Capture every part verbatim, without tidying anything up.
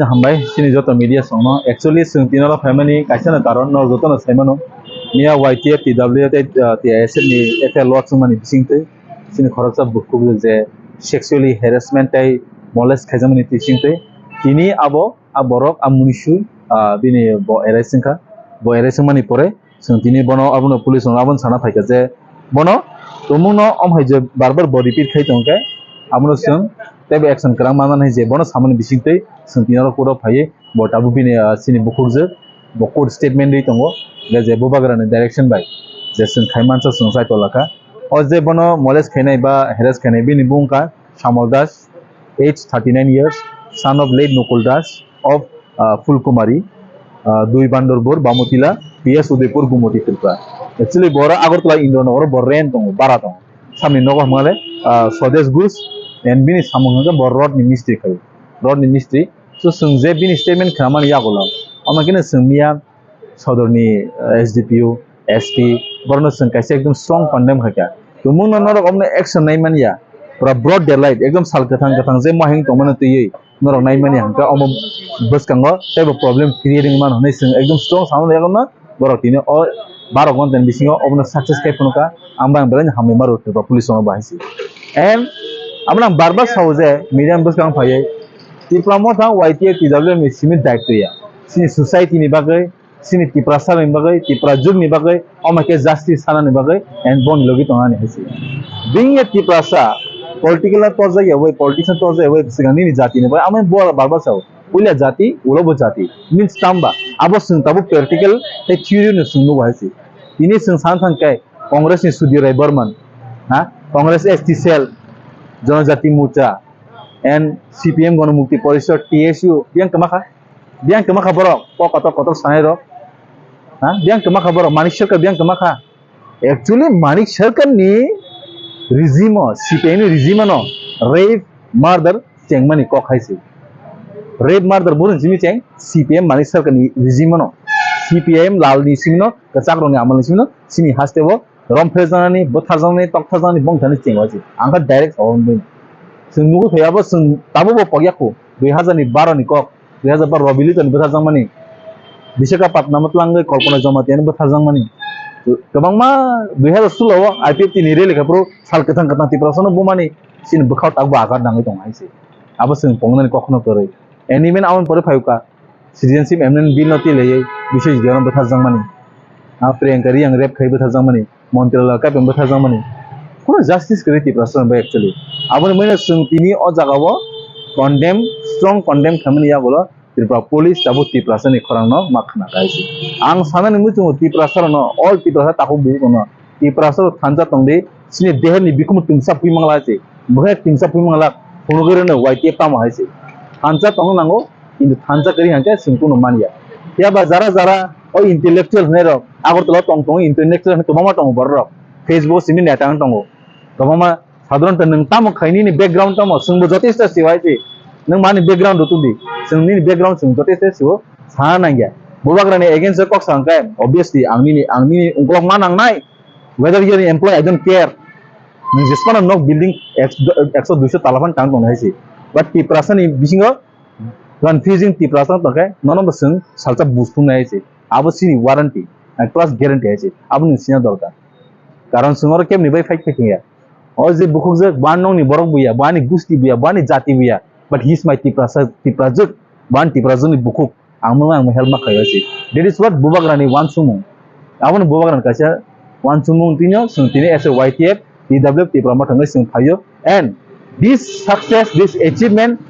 Hambai chini joto media songno. Actually, chwng tinaro phaimani kaisa no karon no joto no saimano. Miya Y T F, T W F tei, uh, T I S F ni F I R lodge wngmani bisingtwi chini khoroksa bukhuk je sexually harassment tei molest khaijakmani bisingtwi tini abo a borok a munisu, ah, bini bo arrest wngkha. Bo arrest wngmani pore chwng tini bono abono police rok abono sana phaikha je bono tumungno om hai je bar bar bo repeat khai tongkhe abono chwng teibo action kwrang manmani hai je bono samani bisingtwi chwng tini oro court o phaiwi bo tabuk bini, ah, chini bukhukjwk bo court statement rwi tongo je, je bubagrani direction bai je chwng khai mansa chwng chai tolakha. O je bono molest khainai ba harass khainai bini bung wngkha Samol Das, age thirty nine years, son of late Nukul Das of, uh, Fulkumari, uh, Dui Bandorpur, Bamutila, P S Udaipur, Gumoti, Tripura. Actually, boro Agartala Indranagar o bo rent tongo, bara tongo. Samni nogo hwnmale, uh, Swadesh Ghosh, and bini samung hwnkhe bo rod ni mistri khai. Rod ni mistri. So, chwng je bini statement khnamani yagulo, omo khe no chwng miya sodorni, uh, S D P O, S P, borokno chwng kaisa ekdom strong condemn khaikha. Tumungno norok omono action nai manya, pura broad daylight, ekdom sal kwthang kwthang je mohing tongmano twiwi norok nai manya hwnkhe omo bwskango teibo problem create wngmano hwnwi chwng ekdom strong samano yagulo. Borok tini o baro ghonta ni bisingo obono success khai phunukha, ang bai ang belai no hambai ma rw Tripura police rokno bahai se. And abono ang bar bar sao je media ni bwskango phaiwi Tipra Motha Y T F T W F ni simi daitw ya, chini society ni bagwi, chini Tiprasa ni bagwi, Tipra jug ni bagwi, omo khe justice sana ni bagwi and boni logi tongna ni hai se. Being a Tiprasa, political no torjak ya bai, politics no torjak ya bai, swkang nini jati ni bagwi, amo bo bar bar sao. Puila jati, ulo bo jati. Means tamba. Abo chwng tabuk practical tei theory no chwng nugo hai se. Tini chwng sana thang khe Congress ni Sudhir Rai Barman, ha? Congress S T cell, Janajati Morcha, and C P M Ganamukti Parishad, T S U, biyang kwma kha? Biyang kwma kha borok? Kok kotor kotor sanai rok. Ha? Biyang kwma kha borok? Manik Sarkar biyang kwma kha? Actually, Manik Sarkar ni regime o, C P I M ni regime o no rape, murder chengmani kok hai se. Rape, murder boro ni simi cheng C P I M Manik Sarkar ni regime o no. C P I M lal ni simi no kwchak rok ni amal ni simi no chini haste o romphre janani, bwthar janani, tokthar janani, bongthani cheng wai se. Ang kha direct sao wngwi. Chwng nugwi phai abo chwng tabuk bo pokya khu dui hazar ni baro ni kok. Dui hazar bar Robi Liton bwtharjakmani, Visakhapatnam o twlangwi Kalpana Jamatia no bwtharjakmani, kwbangma dui hazar sulo o I P F T ni rally khe phuru sal kwthang kwthang Tiprasa no bumani chini bwkhao takbo agat nangwi tongo hai se. Abo chwng tongnani kokno kwrwi. And even aboni pore phai kha Citizenship Amendment Bill no twi laiwi Biswajit Deo no bwtharjakmani, a Priyanka Reang rape khai bwtharjakmani. Montri Lal Kaipem bwtharjakmani. Kuno justice kwrwi Tiprasa bai actually. Aboni mane chwng tini o jaga o condemn, strong condemn khaimani yagulo Tripura police tabuk Tiprasa ni khorang no ma khna kaisi. Ang sanani muchungo Tiprasa rok no, all Tiprasa takhuk bukhuk no, Tiprasa rok thansa tongdi, chini deher ni bikhum tungsa pui mangla si. Bwkhe tungsa pui mangla, phunugwi rwno Y T F tamo hai si. Thansa tongna nango, kintu thansa kwrwi hwnkhe chwng kunu manya. Phiya ba jara jara o intellectual hwnwi rok Agartala tong tongo, intellectual hwnwi kwbangma tongo borok rok. Facebook simi neta wng tongo. Kwbangma sadharanto nwng tamo khai nini background tamo chwngbo jotesto si hai si. Nwng mani background rw tubdi. Chwng nini background chwng jotesto sio sana nangya. Bubagrani against o kok sa hwnkhe obviously ang nini, ang nini ungkolok ma nangnai. Whether you are employee, I don't care. Nwng jesmano nok building ekso, ekso duiso tala phan tang tong hai si. But Tiprasa ni bisingo confusing Tiprasa tongkhe nono bo chwng salsa buj thumnai hai se. Abo chini warranty, and plus guarantee hai se. Abo nwng sina dorkar. Karon chwng oro kebni bai fight khai thangya. O je bukhuk je bo ani nokni borok buya, bo ani gusti buya, bo ani jati buya. But he is my Tiprasa, Tiprajwk, bo ani Tiprajwkni bukhuk. Ang no ang help ma khlaiwi se. That is what Bubagrani wansukmung. Abono Bubagrani kaisa wansukmung tino, chwng tini as a Y T F, T W F Tipra Motha wngwi chwng phaio. And this success, this achievement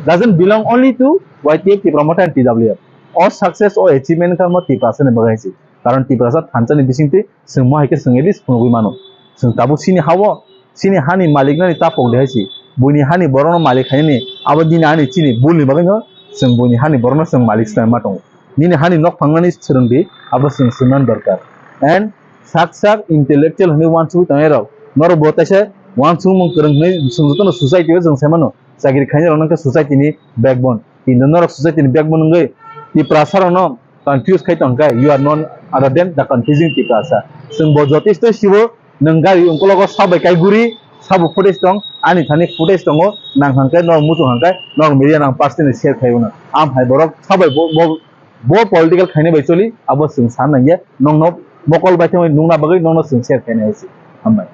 doesn't belong only to Y T F Tipra Motha and T W F. O success, o achievement kha mo Tiprasa ni bagwi se. Karon Tiprasa thansa ni bisingtwi chwng mo hai khe chwng at least phunugwi mano. Chwng tabuk chini ha-o, chini hani malik nani ta pok de hai se. Buini hani borok no malik khainani abo dini ani chini bul ni bagwi no chwng buini hani borok no chwng malik swlai ma tongo. Nini hani nok phangnani swrwng di, abo chwng swngna dorkar. And sak sak intellectual hwnwi wansugwi tongnai rok, norok bo teisa wansukmung kwrwng hwnwi chwng jotono society o chwng sai mano. Chakri khainai rok no khe society ni backbone. Kintu norok society ni backbone wngwi Tiprasa rok no confuse khai tong khe, you are none other than the confusing Tiprasa. Chwng bo jotesto sibo, nwng gari ungkologo sabai kai guri, sabo footage tong, Ani thani footage tongo, nang hangkhe, nor muchung hangkhe, nor media nang personally share khaibo na. Am hai borok sabai bo, bo, bo political khainai bai choli, abo chwng san nangya, nongno mokol bai thangwi nungna bagwi nongno chwng share khainai hai se. Hambai.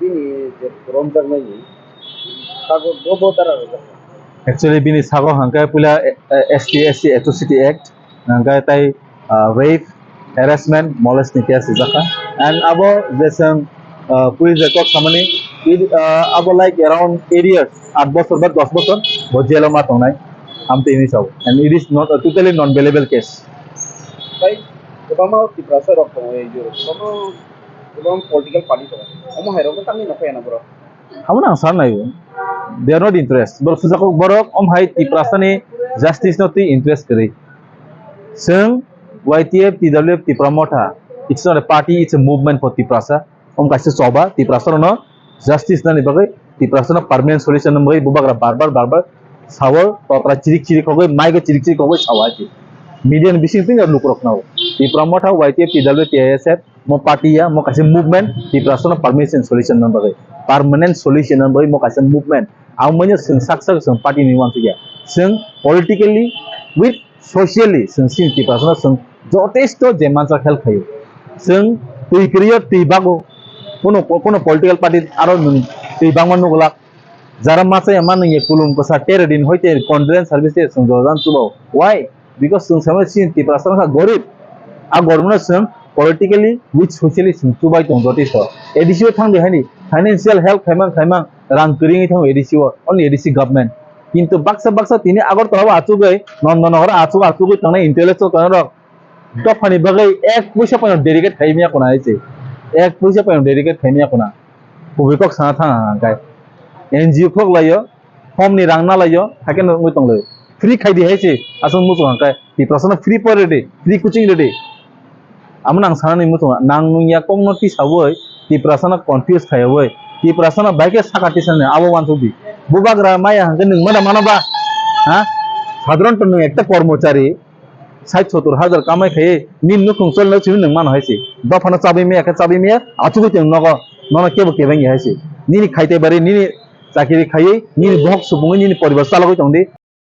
Bini je romjaknai ni sago bo bo dara rwjakma. Actually, bini sago hangkhe puila, eh, eh, S T, S C Atrocity Act, hangkhe tai, ah, rape, harassment, molest ni case rijak kha. And abo je chwng, ah, police record samani, it, ah, abo like around eight years, aat bochor ba dos bochor, bo jail o ma tongnai, amtwi hinwi sao. And it is not, uh, totally non-bailable case. Tai kwbangma Tiprasa rok tongo, ei juro kwbangma, kwbang political party tongo. Omo hai rok no tamni no phaiya na borok. Abo nang san nai. They are not interest. Borok sujak borok om hai Tiprasa ni justice no twi interest kwrwi. Chwng Y T F, T W F, Tipra Motha. It's not a party, it's a movement for Tiprasa. Om kaisa choba, Tiprasa rok no justice nani bagwi, Tiprasa no permanent solution nani bagwi bubagra bar bar, bar bar sao, totra chirik chirik khogwi, maigo chirik chirik khogwi sao hai. Media ni bising twi lukurok nao. Tipra Motha, Y T F, T W F, T I S F, mo party ya, mo kaisa movement, Tiprasa no permanent solution nani bagwi. Permanent solution nani bagwi mo kaisa movement. Ang manya chwng sak sak chwng party ni uansuk ya. Chwng politically with socially chwng chini Tiprasa no chwng jotesto je mansa help khaio. Chwng twi kwrwi o twi bago. Kono, kono political party aro nwng twi bangma nugulak. Jara machaya ma nungya kulum kwsa tere din hoite condolence service te chwng jorajan chubo. Why? Because chwng samai chini Tiprasa wngkha gorib. A gorib no chwng politically with socially chwng chubai tong jotesto. A D C o thangdi hani financial help khaimang khaimang rang kwrwi wngwi thango A D C o, only A D C government. Kintu baksa baksa tini Agartala o achugwi, Nandanagar o achuk achugwi tongnai intellectual rok dophani bagwi ek puisa poino dedicate khaimya kuna hai se. Ek puisa poino dedicate khaimya kuna. Kubui kok sana thang ang khe. N G O khok laio, home ni rang na laio, hakhe no wngwi tong laio. Free khai di hai se, aswk muchung hang khe. Tiprasa no free pore redi, free coaching redi. Amo nang sanani muchungo, nang nung ya kokno tisawi, Tiprasano confuse khaiwi, Tiprasano bai khe saka tisani abo uansuk di. Bubagra maya hwnkhe nwng mano mano ba? Ha? Sadharanto nwng ekta kormochari, sait sotur hajar kamai khaiwi, nini nukhung cholno simi nwng mano hai se. Dophano chabwi maya khe chabwi maya, achugwi tong nogo, nono kebo kebeng ya hai se. Nini khaite bari, nini chakiri khaiwi, nini bohok supungwi, nini poribar chalogwi tong di.